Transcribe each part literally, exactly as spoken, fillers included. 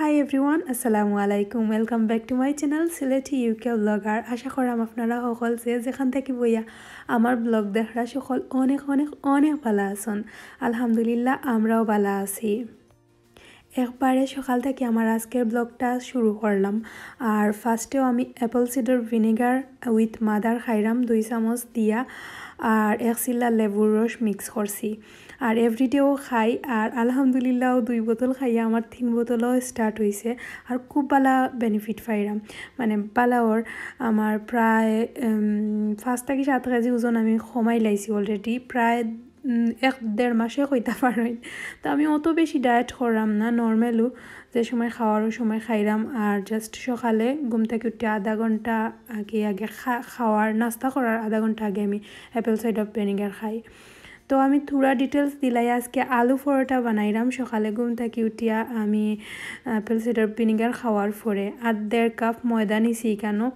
Hi everyone, আসসালামু আলাইকুম। Welcome back to my channel Sylheti U K Vlogger। আশা করাম আপনারা সকল যে যেখান থাকি বইয়া আমার ব্লগ দেখরা সকল অনেক অনেক অনেক ভালা আছইন। আলহামদুলিল্লাহ, আমরাও ভালা আছি। একবারে সকাল থাকি আমার আজকের ব্লগটা শুরু করলাম। আর ফার্স্টেও আমি apple cider vinegar with mother খাইরাম দুই চামচ দিয়া, আর এক চিল্লা লেবুর রস মিক্স করছি। আর এভরিডেও খাই, আর আলহামদুলিল্লাহ দুই বোতল খাইয়া আমার তিন বোতলও স্টার্ট হইছে। আর খুব ভালা বেনিফিট পাইরাম, মানে ভালা ওর আমার প্রায় উম, পাঁচ থাকি সাত কেজি ওজন আমি কমাই লাইছি অলরেডি। প্রায় উম, এক দেড় মাসে কইতা পারইন। তো আমি অত বেশি ডায়েট কররাম না, নর্মালও যে সময় খাওয়ার ওই সময় খাইরাম। আর জাস্ট সকালে ঘুম থাকি উঠে আধা ঘন্টা আগে আগে খা- খাওয়ার নাস্তা করার আধা ঘন্টা আগে আমি apple cider vinegar খাই। তো আমি থুড়া ডিটেলস দিলাই। আজকে আলু পরোটা বানাইরাম। সকালে ঘুম থাকি উঠিয়া আমি apple cider vinegar খাওয়ার পরে আর দেড় কাপ ময়দা নিছি এখানো,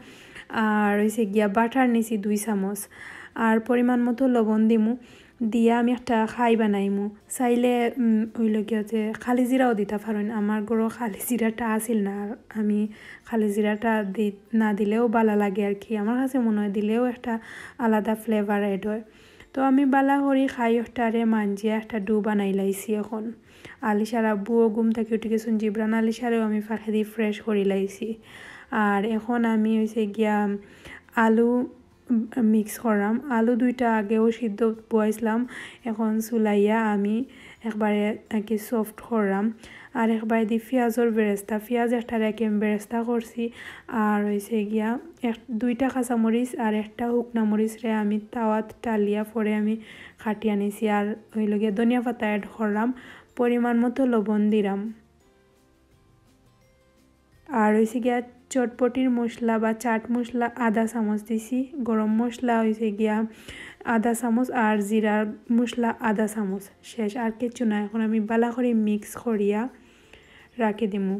আর হইছে গিয়া বাটার নিছি দুই চামচ, আর পরিমাণ মতো লবণ দিমু। দিয়া আমি একটা খাই বানাইমু। চাইলে উম, ওই লগে যে খালি জিরাও দিতা পারইন। আমার ঘরো খালি জিরাটা আছিল না, আর আমি খালি জিরাটা দি না দিলেও ভালা লাগে আর কি। আমার কাছে মনে হয় দিলেও একটা আলাদা ফ্লেভার অ্যাড হয়। তো আমি ভালা করি খাই ওটারে মাঞ্জিয়া একটা ডো বানাই লাইছি। এখন আলিশার আব্বুও ঘুম থাকি উঠি গেছইন, জিবরান আলিশারেও আমি ফাঁকেদি ফ্রেশ করি লাইছি। আর এখন আমি হইছে গিয়া আলু মিক্স কররাম। আলু দুইটা আগেও সিদ্ধ বওয়াইছিলাম, এখন চুলাইয়া আমি একবারে আর কি সফট কররাম। আর একবারে দি পিঁয়াজর বেরেস্তা, পিঁয়াজ একটারে আর কি আমি বেরেস্তা করছি। আর হইছে গিয়া এক দুইটা কাঁচামরিচ আর একটা শুকনা মরিচরে আমি তাওয়াত টালিয়া পরে আমি কাটিয়া নিছি। আর হইল গিয়া ধনিয়া পাতা অ্যাড কররাম, পরিমাণ মতো লবণ দিরাম। আর হইছে গিয়া চটপটির মশলা বা চাট মশলা আধা চামচ দিছি, গরম মশলা হইছে গিয়া আধা চামচ, আর জিরার মশলা আধা চামচ। শেষ, আর কিচ্ছু না। এখন আমি ভালা করি মিক্স করিয়া রাখি দিমু।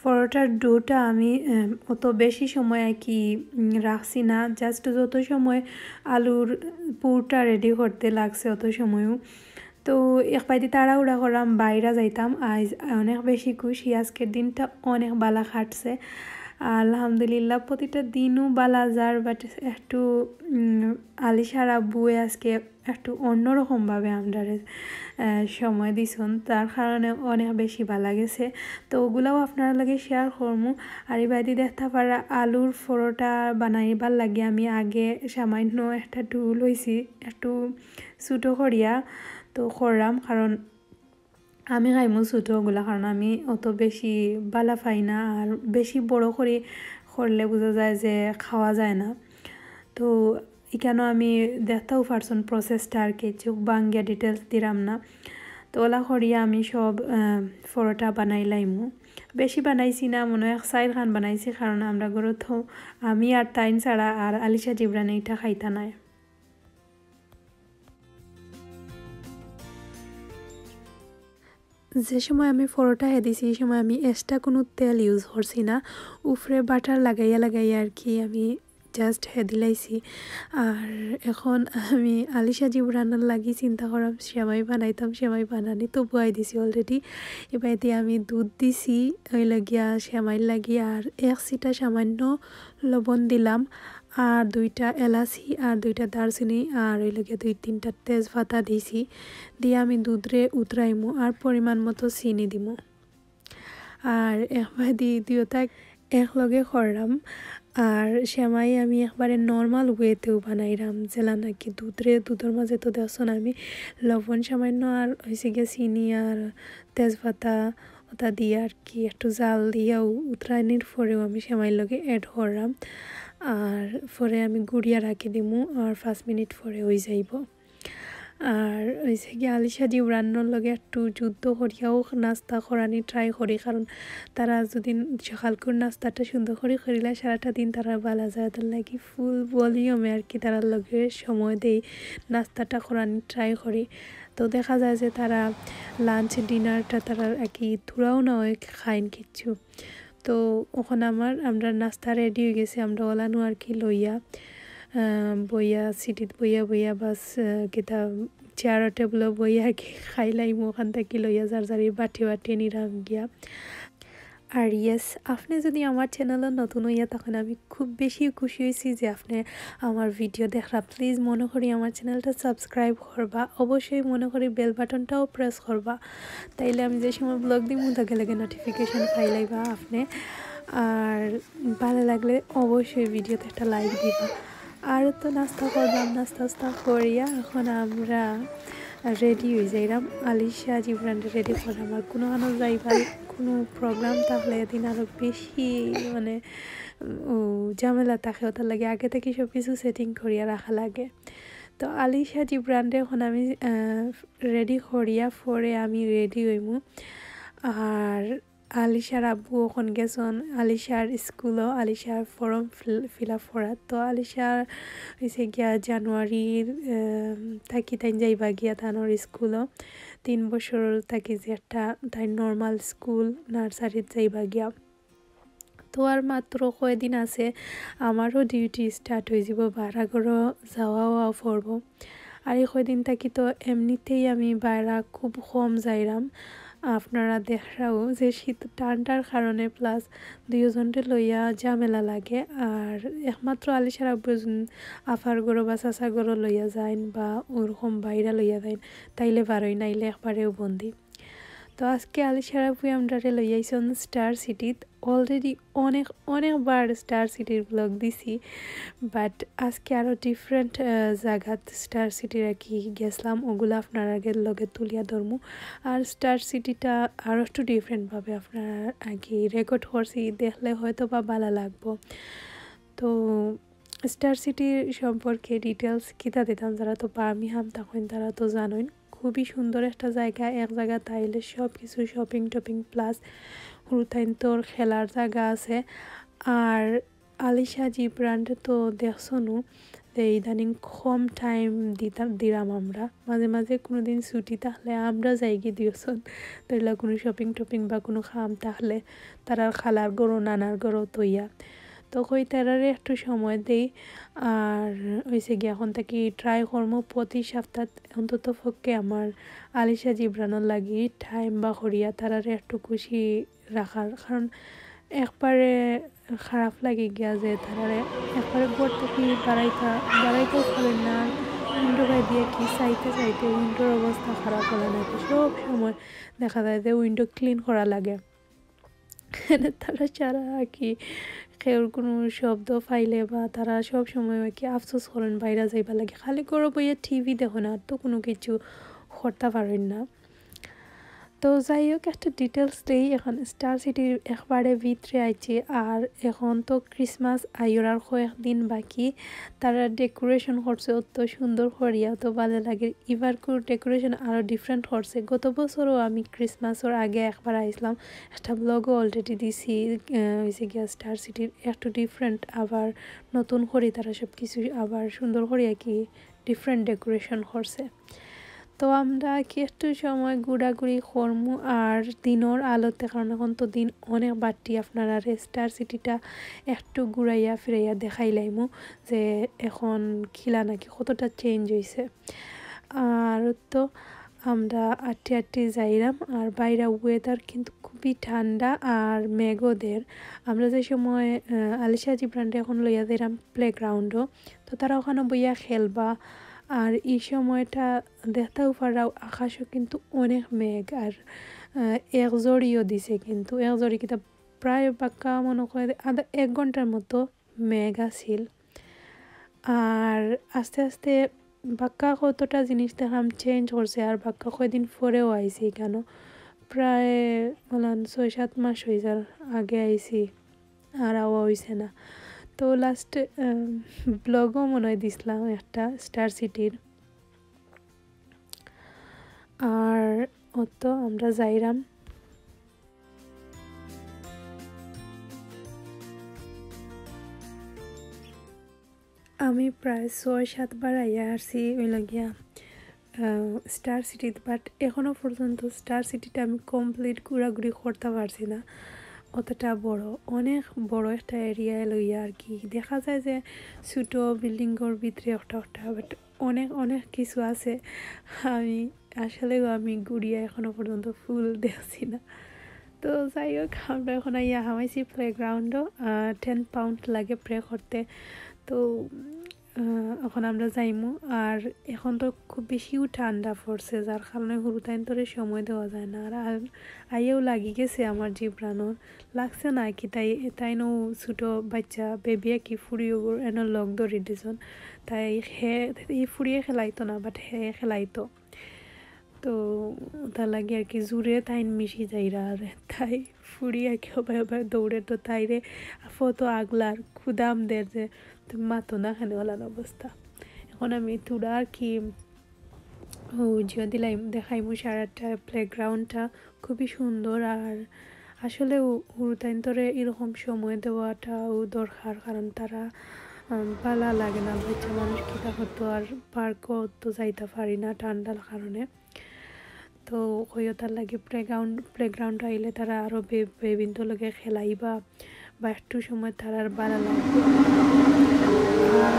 পরোটার ডোটা আমি উম, অত বেশি সময় আর কি উম, রাখছি না, জাস্ট যত সময় আলুর পুরটা রেডি করতে লাগছে অত সময়ও। তো একবারে তাড়াহুড়া কররাম, বাইরে যাইতাম, আইজ অনেক বেশি খুশি। আজকের দিনটা অনেক ভালা কাটছে, আলহামদুলিল্লাহ। প্রতিটা দিনও ভালা যার, বাট একটু উম, আলিশার আব্বুয়ে আজকে একটু অন্যরকমভাবে আমরারে আহ, সময় দিছইন, তার কারণে অনেক বেশি ভালা গেছে। তো ওগুলাও আপনারার লগে শেয়ার করমু। আর এবাদি দেখতা পাররা আলুর পরোটা বানাইবার লাগি আমি আগে সামান্য একটা ডো লইছি, একটু ছোটো করিয়া তো কররাম, কারণ আমি খাইমু ছোটো ওগুলা, কারণ আমি অত বেশি ভালা পাই না। আর বেশি বড় করি করলে বুঝা যায় যে খাওয়া যায় না। তো এখানো আমি দেখতাও পারছইন প্রসেসটা আর কি, চোখ ভাঙ্গিয়া ডিটেলস দিরাম না। তো ওলা করিয়া আমি সব আহ, পরোটা বানাই লাইমু। বেশি বানাইছি না, মনে হয় এক চাইর খান বানাইছি, কারণ আমরা ঘরো তো আমি আর তাইন ছাড়া আর আলিশা জিবরানে এটা খাইতা নায়। যে সময় আমি পরোটা হে দিছি, এই সময় আমি এক্সট্রা কোনো তেল ইউজ করছি না, উপরে বাটার লাগাইয়া লাগাইয়া আর কি আমি জাস্ট হে দিলাইছি। আর এখন আমি আলিশা জিবরানর লাগি চিন্তা করাম সেমাই বানাইতাম, সেমাই বানানি তো বওয়াই দিছি অলরেডি। এবারে আমি দুধ দিছি ওই লাগিয়া সেমাইর লাগি, আর এক ছিটা সামান্য লবণ দিলাম, আর দুইটা এলাচি আর দুইটা দারচিনি আর ওই লগে দুই তিনটা তেজপাতা দিছি। দিয়া আমি দুধরে উতরাইমু আর পরিমাণ মতো চিনি দিমু। আর একবারে দি দুইটা একলগে কররাম। আর সেমাই আমি একবারে নর্মাল ওয়েতেও বানাইরাম, যেলা নাকি দুধরে, দুধর মাঝে তো দেখছইন আমি লবণ সামান্য আর হইছে গিয়া চিনি আর তেজপাতা ওটা দিয়া আর কি একটু জাল দিয়া উ-, উতরানির পরেও আমি সেমাইর লগে অ্যাড কররাম। আর পরে আমি গুড়িয়া রাখি দিমু, আর পাঁচ মিনিট পরে হই যাইব। আর হইছে কি, আলিশা জিবরানর লগে একটু যুদ্ধ করিয়াও নাস্তা করানি ট্রাই করি, কারণ তারা যদি সকালকুর নাস্তাটা সুন্দর করি করিলা, সারাটা দিন তারা বালা যায়। তার লাগি ফুল ভলিউমে আর কি তারার লগে সময় দেই, নাস্তাটা করানি ট্রাই করি। তো দেখা যায় যে তারা লাঞ্চ ডিনারটা তারা আর কি থুড়াও না হয় খাইন কিচ্ছু। তো ওখানে আমার, আমরা নাস্তা রেডি হয়ে গেছে, আমরা ওলানো আর কি লইয়া আহ, বইয়া সিটিত বইয়া বইয়া বাস আহ, কিতা চেয়ার টেবুলো বইয়া কি খাইলাইমু, ওখান থাকি লইয়া যার যার বাটি বাটি নিরাম গিয়া। আর ইয়েস, আপনি যদি আমার চ্যানেলো নতুন হইয়া থাকেন, আমি খুব বেশি খুশি হইছি যে আপনি আমার ভিডিও দেখরা। প্লিজ মনে করি আমার চ্যানেলটা সাবস্ক্রাইব করবা, অবশ্যই মনে করি বেল বাটনটাও প্রেস করবা, তাইলে আমি যে সময় ব্লগ দিমু তাকে লাগে নোটিফিকেশন পাইলাইবা আপনি। আর ভালো লাগলে অবশ্যই ভিডিওতে একটা লাইক দিবা। আর তো নাস্তা করলাম, নাস্তা উস্তা করিয়া এখন আমরা রেডি হয়ে যাইলাম। আলিশা জিবরানরে রেডি করলাম। আর কোনো আনো যাইবার কোনো প্রোগ্রাম থাকলে এদিন আরও বেশি মানে ও ঝামেলা থাকে, ওটার লাগে আগে থেকে সব কিছু সেটিং করিয়া রাখা লাগে। তো আলিশা জিবরানরে এখন আমি রেডি করিয়া পরে আমি রেডি হইমু। আর আলিশার আব্বু এখন গেছন আলিশার স্কুলো, আলিশার ফর্ম ফিল আপ করার। তো আলিশার হয়েছে গিয়া জানুয়ারির আহ, থাকি তাই যাইবা গিয়া তানোর স্কুলো। তিন বছর থাকি যে একটা তাই নর্মাল স্কুল নার্সারিত যাইবা গিয়া। তো আর মাত্র কয়দিন আছে, আমারও ডিউটি স্টার্ট হয়ে যাব, বারা ঘরো যাওয়া আওয়া পড়ব। আর এই কয়দিন থাকি তো এমনিতেই আমি বাইরা খুব কম যাইরাম। আপনারা দেখরাও যে শীত ঠান্ডার কারণে প্লাস দুইজনরে লইয়া ঝামেলা লাগে। আর একমাত্র আলিশার আব্বু আফার ঘরো বা চাচা ঘরো লইয়া যাইন বা ওরকম বাইরা লইয়া যাইন, তাইলে বারোই, নাইলে একবারেও বন্দি। তো আজকে আলিশার আব্বু আমরারে লইয়া আইছন স্টার সিটিত। অলরেডি অনেক অনেকবার স্টার সিটির ব্লগ দিছি, বাট আজকে আরও ডিফারেন্ট জায়গাত স্টার সিটির আর কি গেছিলাম, ওগুলো আপনার আগে লগে তুলিয়া ধরমু। আর স্টার সিটিটা আরও একটু ডিফারেন্টভাবে আপনার আর কি রেকর্ড করছি, দেখলে হয়তো বা ভালো লাগবো। তো স্টার সিটির সম্পর্কে ডিটেলস কিতা দিতাম, যারা তো বার্মিংহাম থাকেন তারা তো জানেন, খুবই সুন্দর একটা জায়গা। এক জায়গা তাইলে সব কিছু শপিং টপিং প্লাস হুরুতাইন্তর খেলার জায়গা আছে। আর আলিশা জিবরানরে তো দেখছনও যে ইদানিং কম টাইম দিতাম দিলাম আমরা, মাঝে মাঝে কোনো দিন ছুটি থাকলে আমরা যাইগি দিওছন, ধরলা কোনো শপিং টপিং বা কোনো কাম থাকলে তারার খালার ঘরো নানার ঘরো তইয়া। তো কই তারারে একটু সময় দেই। আর হইছে গিয়া এখন থাকি ট্রাই করমু প্রতি সপ্তাহ অন্তত পক্ষে আমার আলিশা জিবরানর লাগি টাইম বা করিয়া তারারে একটু খুশি রাখার, কারণ একবারে খারাপ লাগে গিয়া যে তারারে একবারে ঘর থাকি বাড়াইতা বাড়াইতেও পারেন না। উইন্ডো বাই দিয়ে কি চাইতে চাইতে উইন্ডোর অবস্থা খারাপ হলে নাকি সব সময় দেখা যায় যে উইন্ডো ক্লিন করা লাগে। তারা ছাড়া আর কি কেউর কোনো শব্দ পাইলে বা তারা সব সময় আর কি আফসোস করেন বাইরে যাইবার লাগি, খালি ঘরো বইয়া টিভি দেখো না, আর তো কোনো কিছু করতে পারেন না। তো যাই হোক, একটা ডিটেলস দেই, এখন স্টার সিটির একবারে ভিতরে আইছি। আর এখন তো ক্রিসমাস আইয়র আর কয়েকদিন বাকি। তারা ডেকোরেশন করছে অত সুন্দর করিয়া, তো ভালো লাগে। এবারকুর ডেকোরেশন আরও ডিফারেন্ট করছে। গত বছরও আমি ক্রিসমাসর আগে একবার আইছিলাম, একটা ব্লগও অলরেডি দিছি। আহ, হইছে গিয়া স্টার সিটির একটু ডিফারেন্ট, আবার নতুন করি তারা সব কিছু আবার সুন্দর করি আর কি ডিফারেন্ট ডেকোরেশন করছে। তো আমরা কি একটু সময় ঘুরাঘুরি করমু আর দিনর আলোতে, কারণ এখন তো দিন অনেক বাড়তি, আপনারারে স্টার সিটিটা একটু ঘুরাইয়া ফিরাইয়া দেখাইলাইমু যে এখন কিলা নাকি কতটা চেঞ্জ হইছে। আর তো আমরা আটটি আটটি যাইরাম, আর বাইরে ওয়েদার কিন্তু খুবই ঠান্ডা আর মেঘও দের। আমরা যে সময় আহ, আলিশা জিবরানরে এখন লইয়া যাইরাম প্লেগ্রাউন্ডও, তো তারা ওখানো বইয়া খেলবা। আর এই সময়টা দেখতাও পাররাও আকাশও কিন্তু অনেক মেঘ, আর আহ, এক জড়িও দিছে, কিন্তু এক জড়ি কিতা প্রায় বাক্কা মনে করে আধা এক ঘন্টার মতো মেঘ আছিল। আর আস্তে আস্তে বাক্কা কতটা জিনিস দেখলাম চেঞ্জ করছে, আর বাক্কা কয়দিন পরেও আইছে এখানো, প্রায় বলেন ছয় সাত মাস হয়ে যার আগে আইছি, আর আওয়া হইছে না। তো লাস্ট ব্লগও মনে হয় দিছিলাম একটা স্টার সিটির। আর অত আমরা যাইরাম। আমি প্রায় ছয় সাতবার আইয়া আসছি ওই লাগিয়া স্টার সিটিত, বাট এখনও পর্যন্ত স্টার সিটিটা আমি কমপ্লিট ঘোরাঘুরি করতে পারছি না। অতটা বড়, অনেক বড় একটা এরিয়া লইয়া আর কি। দেখা যায় যে ছোট বিল্ডিংর ভিতরে একটা একটা, বাট অনেক অনেক কিছু আছে। আমি আসলেও আমি ঘুরিয়া এখনো পর্যন্ত ফুল দেখছি না। তো যাই হোক, আমরা এখন আইয়া হামাইছি প্লেগ্রাউন্ডও। টেন পাউন্ড লাগে প্রে করতে। তো আহ, এখন আমরা যাইমু। আর এখন তো খুব বেশিও ঠান্ডা পড়ছে, যার কারণে হুরুতাইন্তরে সময় দেওয়া যায় না। আর আ- আইয়াও লাগি গেছে আমার জিব্রানোর। লাগছে না কি, তাই তাইনও ছোট বাচ্চা বেবি আর কি, ফুড়ি ওগুর এন লগ ধরি দিছন। তাই হে, এই ফুড়িয়ে খেলাইতো না, বাট হে খেলাইতো। তো তার লাগি আর কি জোরে তাইন মিশি যাইরা, আর তাই ফুড়ি আর কি হবায় হবায় দৌড়ে, তো তাইরে ফটো আগলার কুদাম দের যে, তো মাতো না কেনে ওলান অবস্থা। এখন আমি থুড়া আর কি ও জিও দিলাই দেখাইমু সারাটা প্লেগ্রাউন্ডটা খুবই সুন্দর। আর আসলে হুরুতাইন্তরে এরকম সময় দেওয়াটাও দরকার, কারণ তারা উম, ভালা লাগে না, বাচ্চা মানুষ কিতা করতো, আর পার্কও তো যাইতা পারি না ঠান্ডার কারণে। তো কইও তার লাগি প্লেগ্রাউন্ড প্লেগ্রাউন্ড আইলে তারা আরও বে বেবিন্তর লগে খেলাইবা বা একটু সময় তারার ভালা লাগবো। আর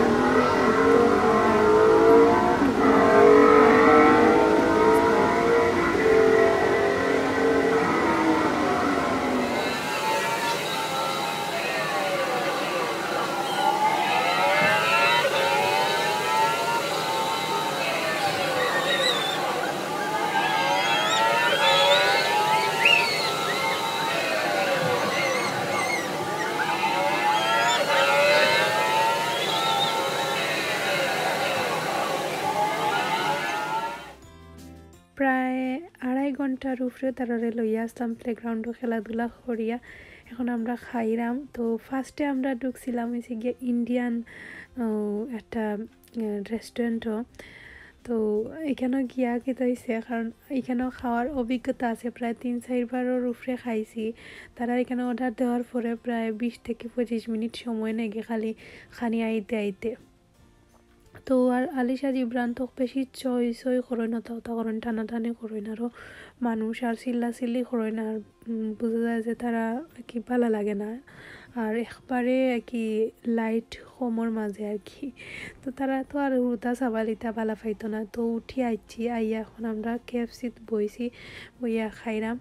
প্রায় আড়াই ঘন্টার উপরে তারারে লইয়া আসলাম প্লেগ্রাউন্ডও খেলাধুলা করিয়া। এখন আমরা খাইরাম। তো ফার্স্টে আমরা ঢুকছিলাম হইছে গিয়া ইন্ডিয়ান একটা রেস্টুরেন্টও। তো এখানেও গিয়া কিতা হইছে, কারণ এখানেও খাওয়ার অভিজ্ঞতা আছে, প্রায় তিন চাইরবারর উপরে খাইছি। তারা এখানে অর্ডার দেওয়ার পরে প্রায় বিশ থেকে পঁচিশ মিনিট সময় নেগে খালি খানি আইতে আইতে। তো আর আলিশা জিবরান তো বেশি চই চই করইন, অতা অতা করইন, টানাটানি করইন, আরও মানুষ আর চিল্লাচিল্লি করইন, আর উম, বুঝা যায় যে তারা কি ভালা লাগে না। আর একবারে কি লাইট কমর মাঝে আর কি। তো তারা তো আর হুরুতা সাবালিতা ভালা পাইতো না। তো উঠি আইছি, আইয়া এখন আমরা কেএফসিত বইছি, বইয়া খাইরাম।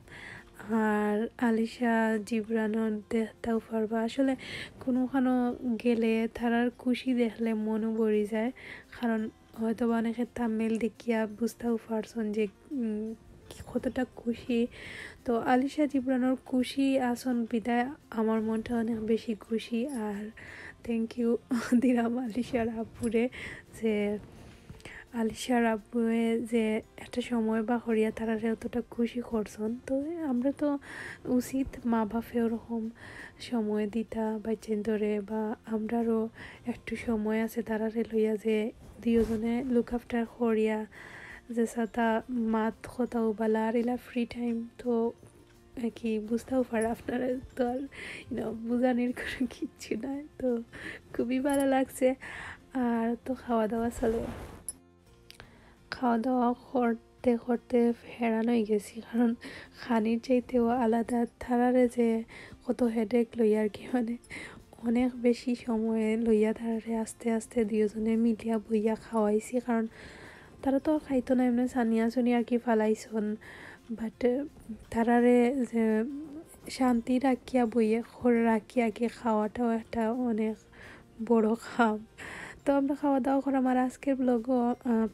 আর আলিশা জিবরানর দেখতাও পারবা। আসলে কুনুখানো গেলে তারার খুশি দেখলে মনও ভরি যায়, কারণ হয়তো বা অনেকে থাম্বনেইল দেখিয়া বুঝতাও পারছন যে উম, কি কতটা খুশি। তো আলিশা জিবরানর খুশি আছন বিদায় আমার মনটা অনেক বেশি খুশি। আর থ্যাংক ইউ দিলাম আলিশার আব্বুরে, যে আলিশার আব্বুয়ে যে একটা সময় বার করিয়া তারারে অতটা খুশি করছন। তো আমরা তো উচিত মা বাপে ওরকম সময় দিতা বাচ্চাইন্তরে, বা আমরারও একটু সময় আছে তারারে লইয়া যে দুইওজনে লুক আফটার করিয়া যে সাতা মাত কথাও বালা আর ইলা ফ্রি টাইম তো কি বুঝতাও পারা আপনারা তো আর, you know, বুঝানির কোনো কিচ্ছু নাই। তো খুবই ভালা লাগছে। আর তো খাওয়া দাওয়া চলে, খাওয়া দাওয়া করতে করতে হেরান হয়ে গেছি, কারণ খানির চাইতেও আলাদা তারারে যে কত হেডেক লইয়া আর কি, মানে অনেক বেশি সময় লইয়া তারারে আস্তে আস্তে দুইওজনে মিলিয়া বইয়া খাওয়াইছি, কারণ তারা তো আর খাইতো না, এমনি সানিয়া সুনি আর কি ফালাইছন, বাট তারারে যে শান্তি রাখিয়া বইয়া করে রাখিয়া কি খাওয়াটাও একটা অনেক বড় কাম। তো আমরা খাওয়া দাওয়া করাম। আর আজকের ব্লগও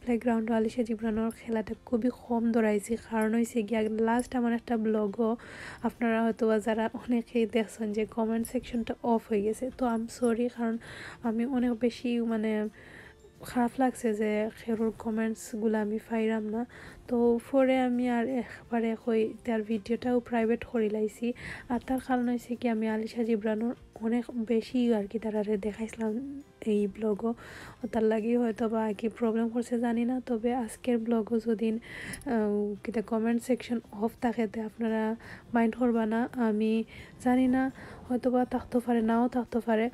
প্লেগ্রাউন্ডও আলিশা জিবরানোর খেলাটা খুবই কম ধরাইছি, কারণ হইছে গিয়া লাস্ট আমার একটা ব্লগও আপনারা হয়তো বা যারা অনেকেই দেখছেন যে কমেন্ট সেকশনটা অফ হয়ে গেছে। তো আই এম সরি, কারণ আমি অনেক বেশি মানে খারাপ লাগছে যে খেরোর কমেন্টসগুলো আমি পাইরাম না। তো পরে আমি আর একবারে কই তার ভিডিওটাও প্রাইভেট করি লাইছি। আর তার কারণ হইছে কি, আমি আলিশা জিবরানোর অনেক বেশি আর কি তারারে দেখাইছিলাম এই ব্লগও। ওটার লাগি হয়তো বা কি প্রবলেম করছে জানি না। তবে আজকের ব্লগও যদি আহ, কিতা কমেন্ট সেকশন অফ থাকে, তে আপনারা মাইন্ড করবা না। আমি জানি না, হয়তো বা থাকতে পারে, নাও থাকতে পারে।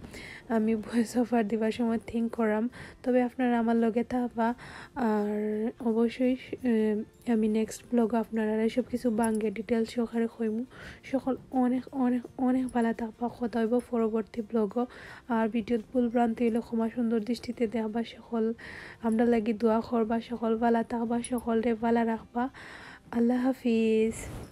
আমি ভয়েস ওভার দিবার সময় থিঙ্ক করাম। তবে আপনারা আমার লগে থাকবা। আর অবশ্যই আহ, আমি নেক্সট ব্লগও আপনারা সব কিছু ভাঙ্গে ডিটেলস সহকারে কইমু। সকল অনেক অনেক অনেক ভালা থাকবা। কথা হইব পরবর্তী ব্লগও। আর ভিডিওত ভুল ভ্রান্তি হইলে ক্ষমা সুন্দর দৃষ্টিতে দেখবা সকল। আমরা লাগি দোয়া করবা সকল, ভালা থাকবা সকলরে, ভালা রাখবা। আল্লাহ হাফিজ।